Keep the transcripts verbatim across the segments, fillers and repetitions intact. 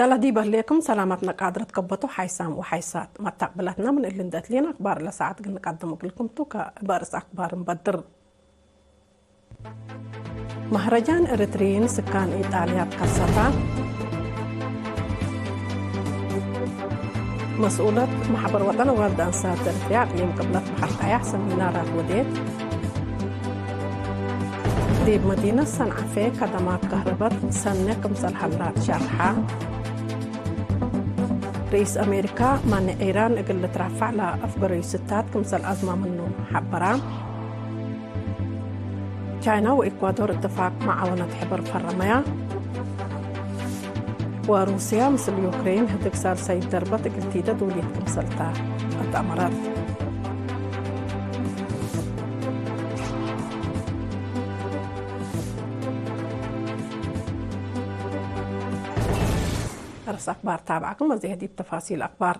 ለዲብ ህሌክም ሰላመት ነቃድረት ከበቱ ሓይሳም ወሓይሳት መታቅብለትነ። ምን እሊ እንዴ እትሌነ አክባር ለሰዓት እግል ንቀድም እግልክም ቱ። ከእበ ርእስ አክባር እንበድር። መህረጃን ኤሪትሪይን ስካን ኢጣልያ ትከሰታ። መስኡለት መሕበር ወጠን አዋልድ አንሳት ኤሪትርያ አቅሊም ቅብለት በሐር ቀያሕ ሰሚናራት ወዴት። ዲብ መዲነት ሰንዓፌ ከደማት ከህርበት ሰኔ ክምሰል ሀላ ትሸርሐ። ርኢስ አሜሪካ ማኒ ዒራን እግል ልትራፋዕ ለአፍገረዩ ስታት ክምሰል አዝመ ምኑ ሐበራ። ቻይና ወኢኳዶር እትፋቅ መዓወነት ሕበር ፈረመያ። ወሩስያ ምስል ዩክሬን ህድግ ሳልሳይት ደርበት እግል ቲደ ዱልየት ክምሰልታ አትአመረት። አርስ አክባር ታብዐክም ወዜሕ ዲብ ተፋሲል አክባር።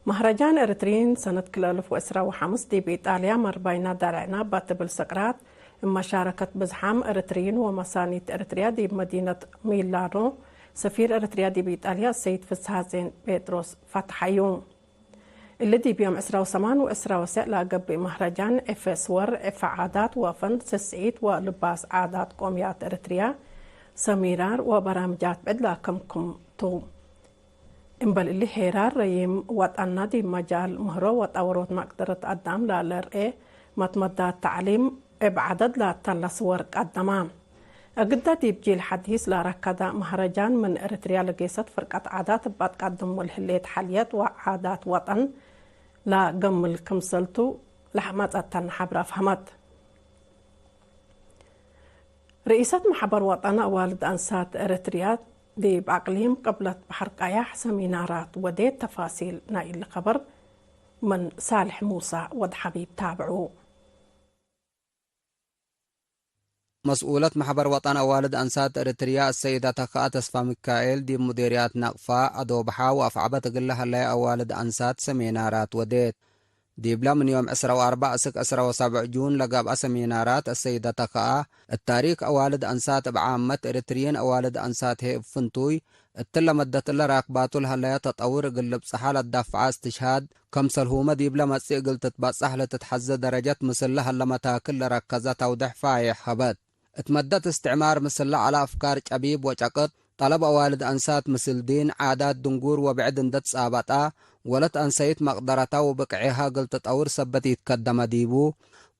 መህረጃን ኤሪትሪን ሰነት ክልኤ አልፍ ወዕስራ ወሐምስ ዲብ ኢጣልያ መርባይና ዳልዕና እባ ትብል ሰቅራት፣ እብ መሻረከት ብዝሓም ኤሪትሪይን ወመሳኒት ኤሪትርያ ዲብ መዲነት ሚላኖ፣ ሰፊር ኤሪትርያ ዲብ ኢጣልያ አሰይድ ፍስሐጼን ጴጥሮስ ፈትሐዩ። እሊ ዲብ ዮም ዕስራ ወሰማን ወዕስራ ወሰዕ ለገብእ መህረጃን፣ ዕፌ ስወር፣ ዕፌ ዓዳት ወፈን፣ ስስዒት ወልባስ ዓዳት ቆምያት ኤሪትርያ፣ ሰሚናር ወበራምጃት ብዕድ ለአከምክም ቱ። እምበል እሊ፣ ሄራር ረዪም ወጠንና ዲብ መጃል ምህሮ ወጠውሮት መቅደረት አዳም ለለርኤ መትመዳት ተዕሊም እብ ዐደድ ለተለስ ወርቅ ቀደማ። እግደ ዲብ ጂል ሐዲስ ለረከደ መህረጃን፣ ምን ኤሪትርያ ለጌሰት ፍርቀት ዓዳት እብ አትቀድም ወለህሌት ሐልየት ወዓዳት ወጠን ለገምል ክምሰልቱ ለሐመጸተን ሐብረ አፍሀመት። ርኢሰት መሕበር ወጠን አዋልድ አንሳት ኤረትርያ ዲብ አቅሊም ቅብለት በሐር ቀያሕ ሰሚናራት ወዴት። ተፋሲል ናይ እሊ ከበር ምን ሳልሕ ሙሳ ወድ ሐቢብ ታብዑ። መስኡለት መሕበር ወጠን አዋልድ አንሳት ኤረትርያ አሰይደ ተከአ ተስፋ ሚካኤል ዲብ ሙዴርያት ነቅፋ፣ አዶብሓ ወአፍዐበት እግል ለሀለየ አዋልድ አንሳት ሰሜናራት ወዴት። ዲብለ ምን ዮም ዕስራ ወአርበዕ እስክ ዕስራ ወሰብዕ ጁን ለገብአ ሰሜናራት አሰይደ ተከአ፣ እት ታሪክ አዋልድ አንሳት እብ ዓመት፣ ኤረትርዪን አዋልድ አንሳት ህይ እብ ፍንቱይ፣ እትለ መደት እለ ራክባቱ ለሀለየ ተጠውር እግል ልብጸሐ ለዳፍዐ እስትሽሃድ፣ ከምሰልሁመ ዲብለ መጽእ እግል ትትበጸሕ ለትትሐዜ ደረጀት ምስል ለሀለ መታክል ለረከዘ ተውደሕ ፋይሕ ሀበት። እት መደት እስትዕማር ምስል ለዐለ አፍካር ጨቢብ ወጨቅጥ፣ ጠለብ አዋልድ አንሳት ምስል ዲን፣ ዓዳት፣ ድንጉር ወብዕድ እንደ ትጻበጣ፣ ወለት አንሰይት መቅደረታ ወብቅዔሃ እግል ትጠውር ሰበት ኢትከደመ ዲቡ፣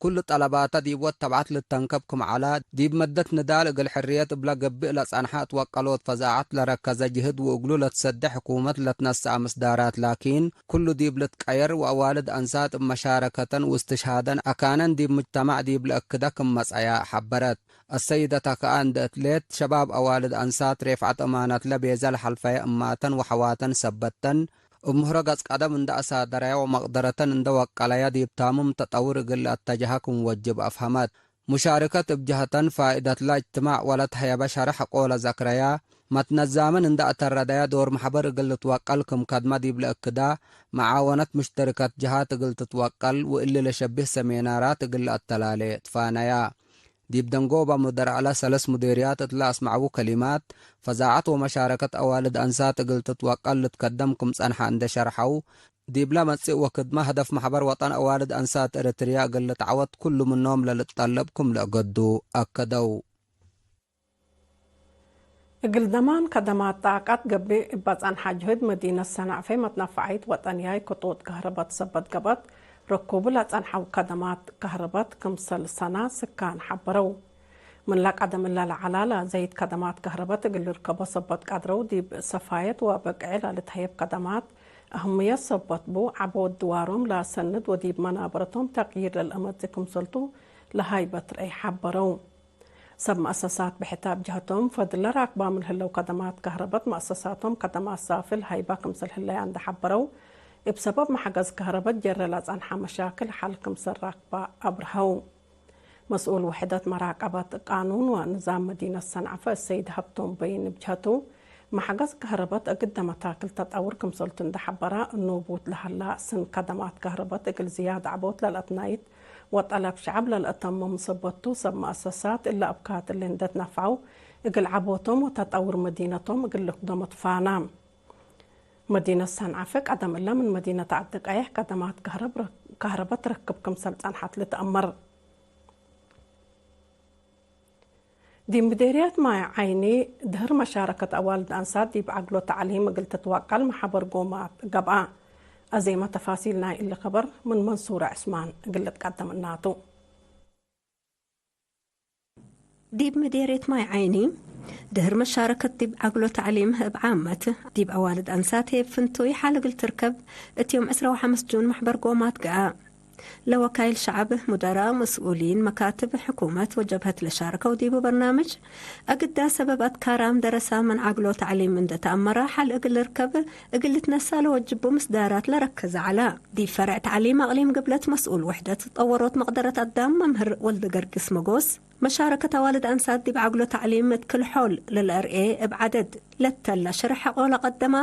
ኩሉ ጠለባተ ዲብ ወድ ተብዐት ልተንከብ ክም ዐላ፣ ዲብ መደት ንዳል እግል ሕርየት እብለ ገብእ ለጸንሐ እት ወቀሎት ፈዛዐት ለረከዘ ጅህድ ወእግሉ ለትሰዴ ሕኩመት ለትነሰአ ምስዳራት ላኪን፣ ኩሉ ዲብ ልትቀየር ወአዋልድ አንሳት እብ መሻረከተን ወእስትሽሃደን አካነን ዲብ ሙጅተማዕ ዲብ ለእክደ ክም መጽአያ ሐበረት። አሰይደ ተከአ እንደ እትሌት፣ ሸባብ አዋልድ አንሳት ሬፍዐት እማነትለ ቤዘ ለሐልፈየ እማተን ወሐዋተን ሰበተን፣ እብ ምህሮ ገጽ ቀደም እንደ አሳደረየ ወመቅደረተን እንደ ወቀለየ ዲብ ታምም ተጠውር እግል ለአተጀሀ ክም ወጅብ አፍሀመት። ሙሻርከት እብ ጀሀተን ፋኢደትለ እጅትማዕ ወለትሀየበ ሸርሕ ሐቆ ለዘክረያ፣ መትነዛምን እንደ አተረደየ ዶር መሕበር እግል ልትወቀል ክም ከድመ ዲብ ለእክዳ፣ መዓወነት ሙሽተርከት ጀሃት እግል ትትወቀል ወእሊ ለሸብህ ሰሜናራት እግል ለአተላሌ ትፋነያ። ዲብ ደንጎበ ሙደር ዐለ ሰለስ ሙዴርያት እት ለአስመዐዉ ከሊማት፣ ፈዛዐት ወመሻረከት አዋልድ አንሳት እግል ትትወቀል ልትከደም ክም ጸንሐ እንዴ ሸርሐው፣ ዲብለ መጽእ ወክድመ ህደፍ መሕበር ወጠን አዋልድ አንሳት ኤረትርያ እግል ልትዐወት ኩሉ ምኖም ለልትጠለብ ክም ለእገዱ አከደው። እግል ደማን ከደማት ጣቀት ገብእ እበ ጸንሐ ጅህድ፣ መዲነት ሰናዕፌ መትነፈዓይት ወጠንያይ ክጡጥ ከህርበት ሰበት ገብአት፣ ረኩቡ ለጸንሐው ከደማት ከህርበት ክምሰል ሰና ስካን ሐበረው። ምን ለቀደም እለ ለዐላ ለዘይት ከደማት ከህርበት እግል ልርከቦ ሰበት ቀድረው፣ ዲብ ሰፋየት ወብቅዔ ለልትሀየብ ከደማት አህምየት ሰበት ቡ፣ ዐቦት ድዋሮም ለሰንድ ወዲብ መናበረቶም ተቅይር ለልአመጽእ ክምሰልቱ ለሀይበት ረአይ ሐበረው። ሰብ መአሰሳት ብሕተ እብ ጀህቶም፣ ፈድል ለራክባ ምን ህለው ከደማት ከህረበት መአሰሳቶም ከደማት ሳፍል ሀይባ ክምሰል ህለያ እንዴ ሐበረው፣ እብ ሰበብ መሐገዝ ከህረበት ጀረ ለጸንሐ መሻክል ሐል ክምሰል ራክባ አብርሀው። መስኡል ውሕደት መራቀበት ቃኑን ወንዛም መዲነት ሰንዐፈ እሰይድ ሀብቶም በይን እብ ጀህቱ፣ መሐገዝ ከህረበት እግደ መታክል ተጠውር ክምሰልቱ እንዴ ሐበረ፣ ኖቡት ለሀላ ስን ከደማት ከህረበት እግል ዝያድ ዐቦት ለልአትናይት ወጠለብ ሸዐብ ለልአተምም ሰበት ቱ፣ ሰብ መአሰሳት እለ አብካት እሊ እንዴ ትነፍዐው፣ እግል ዐቦቶም ወተጠውር መዲነቶም እግል ልክዶም ትፋና። መዲነት ሰንዓፈ ቀደም እለ ምን መዲነት ዐዲ ቀየሕ ቀደማት ከህረብ ረ-፣ ከህረበት ትረክብ ክምሰል ጸንሐት ልትአመር። ዲብ ምዴርየት ማይ ዓይኒ፣ ድህር መሻረከት አዋልድ አንሳት ዲብ ዐግሎ ተዕሊም እግል ትትወቀል መሐበር ጎማት ገብአ። አዜመ ተፋሲል ናይ እሊ ከበር ምን መንሱረ ዕስማን እግል ልትቀደም እናቱ። ዲብ ምዴርየት ማይ ዓይኒ፣ ድህር መሻረከት ዲብ ዐግሎ ተዕሊም እብ ዓመት፣ ዲብ አዋልድ አንሳት እብ ፍንቱይ ሐል እግል ትርከብ፣ እት ዮም ዕስራ ወሐምስ ጁን መሕበር ጎማት ገአ። ለወካይል ሸዐብ፣ ሙደራእ፣ መስኡሊን መካትብ ሕኩመት ወጀብሀት ለሻርከው ዲቡ በርናምጅ፣ አግዳ ሰበብ አትካራም ደረሳ ምን ዐግሎ ተዕሊም እንደ ተአመረ ሐል እግል ልርከብ እግል ልትነሳ ለወጅቡ ምስዳራት ለረከዘ ዐለ። ዲብ ፈርዕ ተዕሊም አቅሊም ግብለት መስኡል ውሕደት ጠወሮት መቅደረት አዳም መምህር ወልደገርግስ መጎስ፣ መሻረከት አዋልድ አንሳት ዲብ ዐግሎ ተዕሊም እት ክል ሖል ለለአርኤ እብ ዐደድ ለተለ ሸርሕ ሐቆ ለቀደማ፣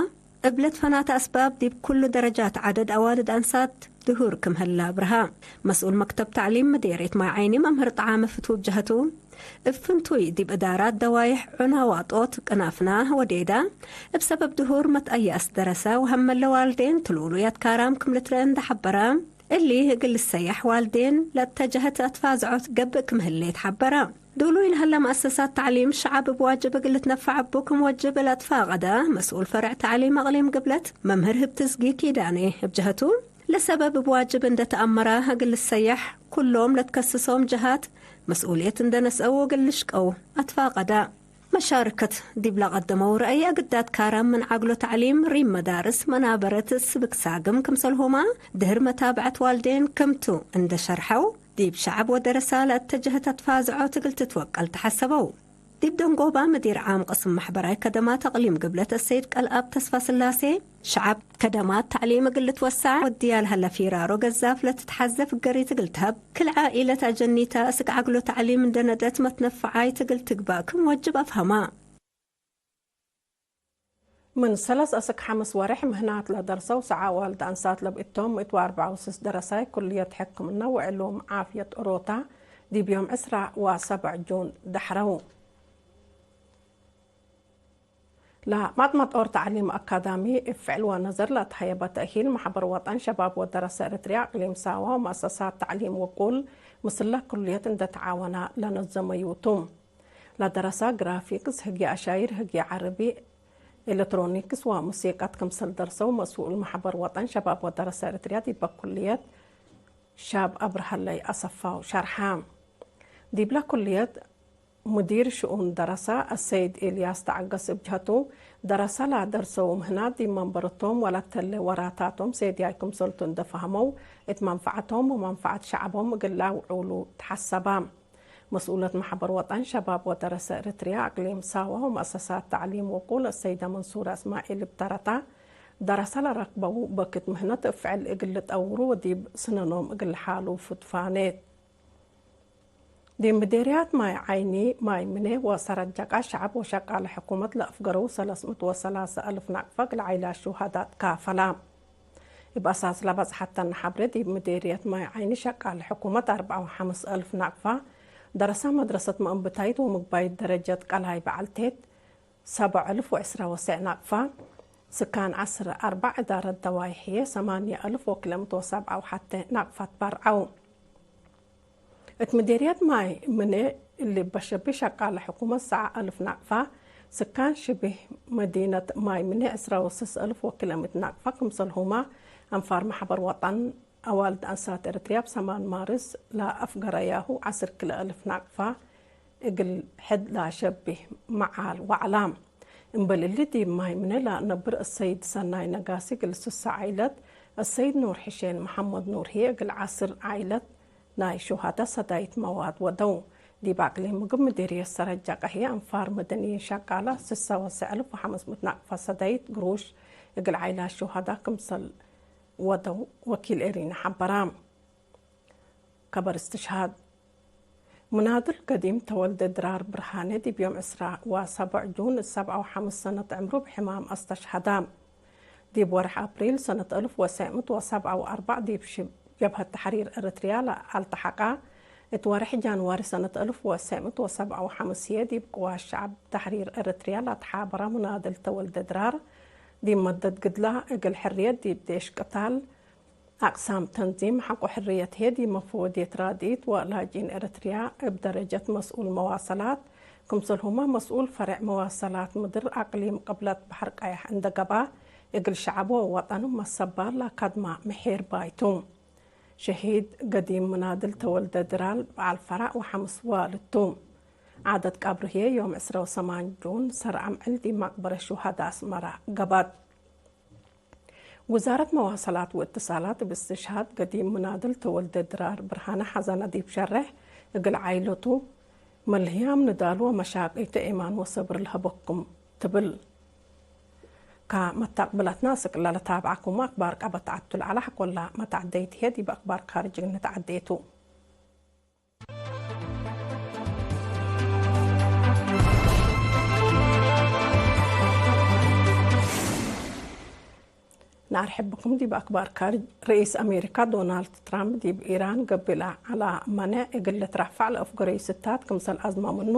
እብ ለትፈናተ አስባብ ዲብ ኩሉ ደረጃት ዐደድ አዋልድ አንሳት ድሁር ክም ህለ አብርሃ። መስኡል መክተብ ተዕሊም ምዴርየት ማይ ዓይኒ መምህር ጠዓመ ፍትው ጀሀቱ፣ እብ ፍንቱይ ዲብ እዳራት ደዋይሕ ዑና ዋጦት ቅናፍና ወዴዳ፣ እብ ሰበብ ድሁር መትአያስ ደረሰ ወሀመለ ዋልዴን ትሉሉያት ካራም ክም ልትረአ እንደ ሐበረ፣ እሊ እግል ልሰየሕ ዋልዴን ለአተጀህት አትፋዝዖት ገብእ ክም ህሌት ሐበረ። ዱሉይ ለሀለ መአሰሳት ተዕሊም፣ ሸዐብ እብ ዋጅብ እግል ልትነፈዕ እቡ ክም ወጅብ ለአትፋቀደ መስኡል ፈርዕ ተዕሊም አቅሊም ግብለት መምህር ህብትዝጊ ኪዳኔ እብ ጀሀቱ፣ ለሰበብ እብ ዋጅብ እንደ ተአመረ እግል ልሰየሕ፣ ኩሎም ለትከስሶም ጀሃት መስኡልየት እንደ ነስአው እግል ልሽቀው አትፋቀደ። መሻርከት ዲብ ለቀደመው ረአይ፣ አግዳት ካራም ምን ዐግሎ ተዕሊም፣ ሪም መዳርስ፣ መናበረት፣ ስብክ ሳግም ክምሰልሁመ ድህር መታብዐት ዋልዴን ክምቱ እንደ ሸርሐው፣ ዲብ ሸዐብ ወደረሳ ለአተጀህት አትፋዝዖት እግል ትትወቀል ተሐሰበው። ዲብ ደንጎባ፣ ምዲር ዓም ቅስም መሕበራይ ከደማት አቅሊም ግብለት አሰይድ ቀልአብ ተስፋስላሴ፣ ሸዐብ ከደማት ተዕሊም እግል ልትወሰዕ ወድያ ለሀለ ፊራሮ ገዛፍ ለትትሐዘ ፍገሪት እግል ተሀብ፣ ክል ዓኢለት አጀኒተ አስክ ዐግሎ ተዕሊም እንደ ነደት መትነፈዓይት እግል ትግባእ ክም ወጅብ አፍሀማ። ምን ሰለስ አስክ ሐምስ ወሬሕ ምህናት ለደርሰው ሰዓ አዋልድ አንሳት ለብእቶም፣ እት ወአርበዕ ወስስ ደረሳይ ኩልየት ሕክምና ወዕሉም ዓፍየት ኦሮታ ዲብ ዮም ዕስራ ወሰብዕ ጁን ደሐረው። ለማጥመጦር ተዕሊም አካዳሚ እብ ፍዕል ወነዘር ለአትሀየበ ተእሂል፣ መሕበር ወጠን ሸባብ ወደረሰ ኤረትርያ፣ አቅሊም ሳዋ ወመአሰሳት ተዕሊም ውቁል ምስለ ኩልየት እንደ ተዓወና ለነዘመዩ ቱ። ለደረሳ ግራፊክስ፣ ህግየ አሻይር፣ ህግየ ዐረቢ፣ ኤለትሮኒክስ ወሙሲቀት ክምሰል ደርሰው፣ መስኡል መሕበር ወጠን ሸባብ ወደረሰ ኤረትርያ ዲበ ኩልየት ሻብ አብርሃለይ አሰፋው ሸርሐ። ዲብለ ኩልየት ሙዲር ሽኡን ደረሳ አሰይድ ኤልያስ ተዐገስ እብ ጀሀቱ፣ ደረሳ ለደርሰው ምህናት ዲብ መንበረቶም ወለተሌ ወራታቶም ሴድያይ ክምሰልቱ እንደ ፈሀመው፣ እት መንፈዐቶም ወመንፈዐት ሸዐቦም እግል ለአውዑሉ ተሐሰባ። መስኡለት መሕበር ወጠን ሸባብ ወደረሰ ኤረትርያ አቅሊም ሳዋ ወመአሰሳት ተዕሊም ውቁል አሰይደ መንሱረ እስማዒል እብ ተረታ፣ ደረሳ ለረክበው በክት ምህነት እብ ፍዕል እግል ልጠውሩ ወዲብ ስነኖም እግል ለሓሉ ፍትፋኔት። ዲብ ምዴርያት ማይ ዓይኒ፣ ማይ ምኔ ወሰረት ጀቃ ሸዐብ ወሸቃለ ሕኩመት ለአፍገረው ሰለስ ምእት ወሰላሰ አልፍ ናቅፋ እግል ዓይላት ሹሃዳ ትካፈላ። እብ አሳስ ለበጽሐተነ ሐብሬ፣ ዲብ ምዴርየት ማይ ዓይኒ ሸቃለ ሕኩመት አርበዕ ወሐምስ አልፍ ናቅፋ፣ ደረሳ መድረሰት መአንብታይት ወምግባይት ደረጀት ቀላይ በዐልቴት፣ ሰብዕ አልፍ ወዕስራ ወሰዕ ናቅፋ፣ ስካን ዐስር አርበዕ እዳረት ደዋይሕ ህዬ፣ ሰማንየ አልፍ ወክልኤ ምእት ወሰብዓ ወሐቴ ናቅፋ ትበርዐው። እት ምዴርየት ማይ ምኔ እሊ በሸቢ ሸቃለ ሕኩመት ሰዓ አልፍ ናቅፋ፣ ስካን ሽቢህ መዲነት ማይ ምኔ ዕስራ ወስስ አልፍ ወክልኤ ምእት ናቅፋ፣ ክምሰልሁመ አንፋር መሕበር ወጠን አዋልድ አንሳት ኤረትርያ እብ ሰማን ማርስ ለአፍገረያሁ ዐስር ክልኤ አልፍ ናቅፋ እግል ሕድ ለሸቢህ መዓል ወዐላ። እምበል እሊ ዲብ ማይ ምነ ለነብር አሰይድ ሰናይ ነጋሲ እግል ስሰ ዓኢለት፣ አሰይድ ኑር ሕሼን መሐመድ ኑር ህዬ እግል ዐስር ዓኢለት ናይ ሹሃዳ ሰዳይት መዋድ ወደው። ዲብ አቅሊም ምግብ ምዲርየት ሰረት ጀቃ ህዬ አንፋር መደንይን ሸቃላ ስሰ ወሰዕ አልፍ ወሐምስ ምእት ናቅፋ ሰዳይት ግሩሽ እግል ዓኢላት ሹሃዳ ክምሰል ወደው ወኪል ኤሪና ሐበራ። ከበር እስትሽሃድ። ሙናድል ገዲም ተወልደ ድራር ብርሃኔ ዲብ ዮም ዕስራ ወሰብዕ ጁን እብ ሰብዓ ወሐምስ ሰነት ዕምሩ እብ ሕማም አስተሽሀደ። ዲብ ወርሕ አፕሪል ሰነት አልፍ ወሰዕ ምእት ወሰብዓ ወአርበዕ ዲብ ሽብ ጀብሀት ተሕሪር ኤረትርያ ለአልተሐቀ፣ እት ወርሕ ጃንዋሪ ሰነት አልፍ ወሰዕ ምእት ወሰብዓ ወሐምስ ህዬ ዲብ ቅዋት ሸዐብ ተሕሪር ኤረትርያ ለአትሓበረ ሙናድል ተወልደ ድራር፣ ዲብ መደት ግድላ እግል ሕርየት ዲብ ዴሽ ቅታል፣ አቅሳም ተንዚም ሐቆ ሕርየት ህዬ ዲብ መፈወድየት ራድኢት ወላጅኢን ኤረትርያ እብ ደረጀት መስኡል መዋሰላት፣ ክምሰልሁመ መስኡል ፈሬዕ መዋሰላት ምድር አቅሊም ቅብለት በሐር ቀየሕ እንዴ ገብአ፣ እግል ሸዐብ ወወጠኑ መሰባል ለአካድማ ምሒር ባይ ቱ። ሸሂድ ገዲም ምናድል ተወልደ ድራር በዐል ፈራዕ ወሐምስ ዋልድ ቱ። ዓደት ቀብሩ ህዬ ዮም ዕስራ ወሰማን ጁን ሰር አምዕል ዲብ መቅበረት ሹሀዳ አስመረ ገብአት። ውዛረት መዋሰላት ወእትሳላት እብ እስትሽሃድ ገዲም ምናድል ተወልደ ድራር ብርሃነ ሐዘነ ዲብ ሸሬሕ፣ እግል ዓኢለቱ መልህያም ንዳል ወመሻቂቱ ኤማን ወሰብር ለሀበኩም ትብል። ከመታቅብለትና እስክ ለለታብዓኩም አክባር ቀበት ዐቱ ለዐለ ሐቆላ መትዐደይት ህዬ ዲብ አክባር ካርጅ ንትዐዴ ቱ። ነአርሕብኩም ዲብ አክባር ካርጅ። ርኢስ አሜሪካ ዶናልድ ትራምፕ ዲብ ኢራን ገብእ ለዐለ መኔዕ እግል ልትረፋዕ ለአፍጎ ርኢስ ስታት ክምሰል አዝመ ምኑ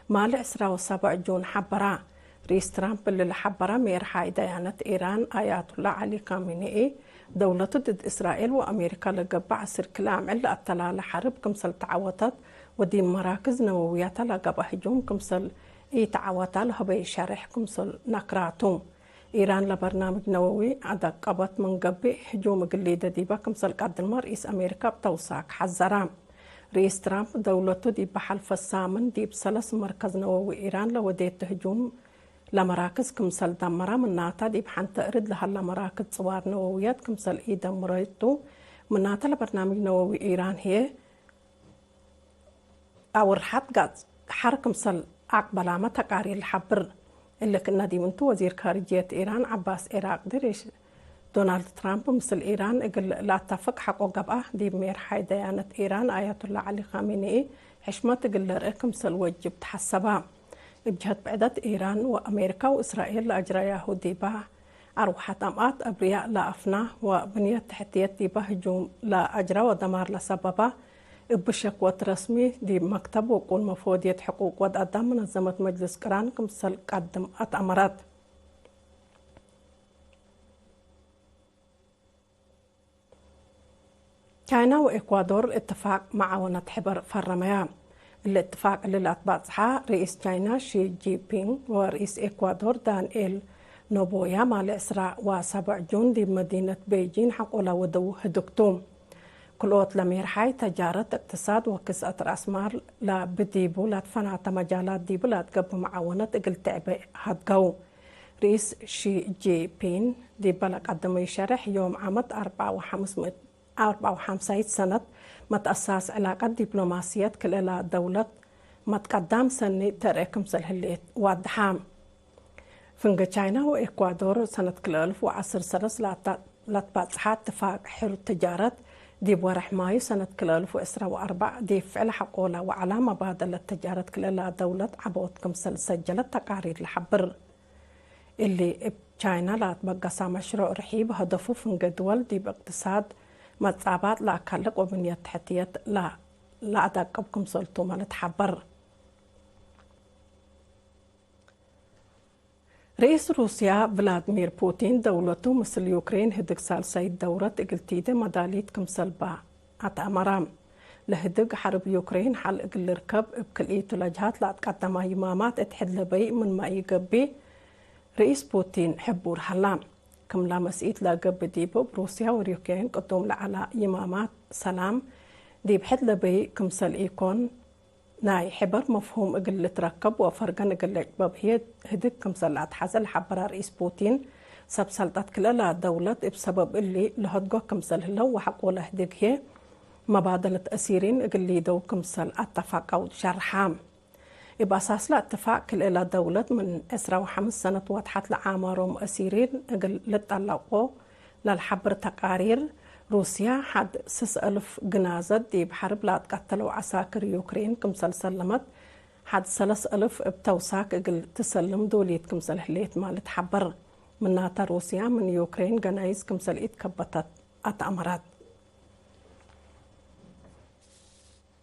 ማሌ ዕስራ ወሰብዕ ጁን ሐበረ። ርኢስ ትራምፕ እሊ ለሐበረ፣ ሜርሓይ ደያነት ኢራን አያቱላ ዐሊ ካሚኒኢ፣ ደውለቱ ድድ እስራኤል ወአሜሪካ ለገብእ ዐስር ክልኤ አምዕል ለአተላለ ሐርብ ክምሰል ተዐወተት ወዲብ መራክዝ ነወውያተ ለገብአ ህጁም ክምሰል ኢተዐወተ ለሀበዩ ሸሬሕ ክምሰል ነክራቱ። ኢራን ለበርናምጅ ነወዊ አደቀበት ምን ገብእ፣ ህጁም እግል ሊደ ዲበ ክምሰል ቀድመ ርኢስ አሜሪካ እብ ተውሳክ ሐዘረ። ርኢስ ትራምፕ፣ ደውለቱ ዲብ ሐልፈ ሳምን ዲብ ሰለስ መርከዝ ነወዊ ኢራን ለወዴቱ ህጁም ለመራክዝ ክምሰል ደመረ፣ ምናተ ዲብ ሐንተ እርድ ለሀለ መራክዝ ጽዋር ነወውየት ክምሰል ኢደምረቱ፣ ምናተ ለበርናምጅ ነወዊ ኢራን ህዬ አውርሐት ጋዝ ሐር ክምሰል አቅበላመ ተቃሪር ለሐብር። እሊ ክእነ ዲብ እንቱ፣ ወዚር ካርጅየት ኢራን ዐባስ ዒራቅዲ፣ ርኢስ ዶናልድ ትራምፕ ምስል ኢራን እግል ለአተፍቅ ሐቆ ገብአ፣ ዲብ ሜርሓይ ደያነት ኢራን አያቱላ ዐሊ ካሚኒኢ ሕሽመት እግል ለርአ ክምሰል ወጅብ ተሐሰበ። እብ ጀህት ብዕደት፣ ኢራን ወአሜሪካ ወእስራኤል ለአጅረያሁ ዲበ አርወሐት አምኣት አብርያእ ለአፍና ወብንየት ተሕትየት ዲበ ህጁም ለአጅረ ወደማር ለሰበበ፣ እብ ሸክወት ረስሚ ዲብ መክተብ ወቁል መፎድየት ሕቁቅ ወድ አዳም መነዘመት መጅልስ ቅራን ክምሰል ቀድም አትአመረት። ቻይና ወኤኳዶር እትፋቅ መዓወነት ሕበር ፈረመያ። እሊ እትፋቅ እሊ ለአትባጽሐ ርኢስ ቻይና ሺ ጂንፒንግ ወርኢስ ኤኳዶር ዳንኤል ኖቦያ ማሌ ዕስራ ወሰብዕ ጁን ዲብ መዲነት ቤይጂን ሐቆለ ወደው ህድግ ቱ። ክልኦት ለሜርሓይ ተጃረት፣ እቅትሳድ ወክስአት ረአስማል ለብዲቡ ለትፈናተ መጃላት ዲቡ ለአትገብእ መዓወነት እግል ትዕቤ ሀድገው። ርኢስ ሺ ጂንፒንግ ዲበ ለቀደመዩ ሸሬሕ፣ ዮም ዓመት አርበዓ ወሐምስ ምእት አርበዓ ወሐምሳይት ሰነት መትአሳስ ዕላቀት ዲፕሎማስየት ክልኤ ለደውለት መትቀዳም ሰኒ ተርኤ ክምሰል ህሌት ዋድሐ። ፍንጌ ቻይና ወኤኳዶር ሰነት ክልኤ አልፍ ወዐስር ሰለስ ለአታ-፣ ለትባጽሐ እትፋቅ ሕር ትጃረት፣ ዲብ ወርሕ ማዩ ሰነት ክልኤ አልፍ ወዕስራ ወአርበዕ ዲብ ፍዕል ሐቆለ ወዐላ መባደለት ትጃረት ክልኤ ለደውለት ዐቦት ክምሰል ሰጀለት ተቃሪር ለሐብር። እሊ እብ ቻይና ለአትበገሰ መሽሩዕ ርሒብ፣ ሀደፉ ፍንጌ ድወል ዲብ እቅትሳድ መጻባጥ ለአካልቅ ወብንየት ተሕትየት ለ-፣ ለአዳቅብ ክምሰልቱመ ልትሐበር። ርኢስ ሩስያ ቭላድሚር ፑቲን፣ ደውለቱ ምስል ዩክሬን ህድግ ሳልሳይት ደውረት እግል ቲዴ መዳሊት ክምሰል በ አትአመረ። ለህድግ ሐርብ ዩክሬን ሐል እግል ልርከብ፣ እብ ክልኢቱ ለጀሃት ለአትቀደመ ይማማት እት ሕድ ለበይእ ምንመ ኢገብእ፣ ርኢስ ፑቲን ሕቡር ሀላ። ክም ለመስኢት ለገብእ ዲቡ፣ እብ ሩስያ ወዩክሬን ቅዱም ለዐለ ይማማት ሰላም ዲብ ሕድ ለበይእ ክምሰል ኢኮን፣ ናይ ሕበር መፍሁም እግል ልትረከብ ወፈርገን እግል ልዕቅበብ ህዬ ህድግ ክምሰል ለአትሐዘ ለሐበረ ርኢስ ፑቲን፣ ሰብ ሰልጠት ክልኤ ለደውለት እብ ሰበብ እሊ ለሀድጎ ክምሰል ህለው ወሐቆለ ህድግ ህዬ መባደለት አሲሪን እግል ሊደው ክምሰል አተፋቀው ሸርሐ። እብ አሳስ ለእትፋቅ ክልኤ ለደውለት ምን ዕስራ ወሐምስ ሰነት ወተሐት ለዓማሮም አሲሪን እግል ልጠለቆ ለልሐብር ተቃሪር፣ ሩስያ ሐድ ስስ አልፍ ግናዘት ዲብ ሐርብ ለአትቀተለው ዐሳክር ዩክሬን ክምሰል ሰለመት፣ ሐድ ሰለስ አልፍ እብ ተውሳክ እግል ትሰልም ዶልየት ክምሰል ህሌትመ ልትሐበር። ምናተ ሩስያ ምን ዩክሬን ገናይዝ ክምሰል ኢትከበተት አትአመረት።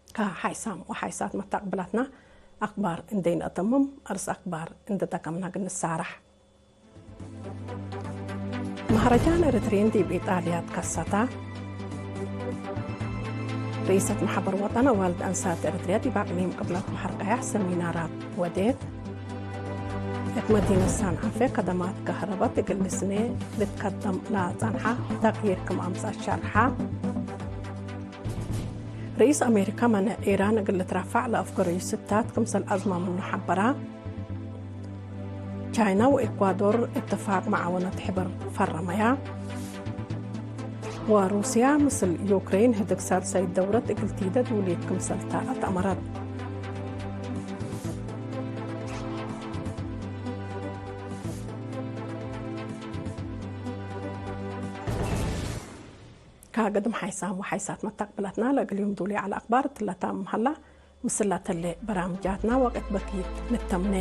ከሓይሳም ወሓይሳት መታቅብላትና አክባር እንዴ ነአተምም፣ አርስ አክባር እንዴ ጠቀምና እግል ንሳራሕ። ሀረጃን ኤረትርዪን ዲብ ኢጣልያ ትከሰተ። ርኢሰት መሐበር ወጠን አዋልድ አንሳት ኤረትርያ ዲብ አቅሊም ቅብለት በሐር ቀያሕ ሰሚናራት ወዴት። እት መዲነት ሳንዓፈ ከደማት ከህረበት እግል ልስኔ ልትከደም ለጸንሐ ተቅዪር ክም አምጸአት ሸርሐ። ርኢስ አሜሪካ መኔዕ ኢራን እግል ልትረፈዕ ለአፍገረዩ ስታት ክምሰል አዝመ ምኑ ሐበረ። ቻይና ወኤኳዶር እትፋቅ መዓወነት ሕብር ፈረመያ። ወሩስያ ምስል ዩክሬን ህድግ ሳልሳይት ደውረት እግል ቲደ ድውልየት ክምሰልታ አትአመረት። ከግድም ሓይሳም ወሓይሳት መተቅብለትና ለእግል ዮም ዱሊ ዐለ አክባር እትለ ታምም ሀላ። ምስል ለተሌ በራምጃትና ወቅት በኪት ንተምኔ።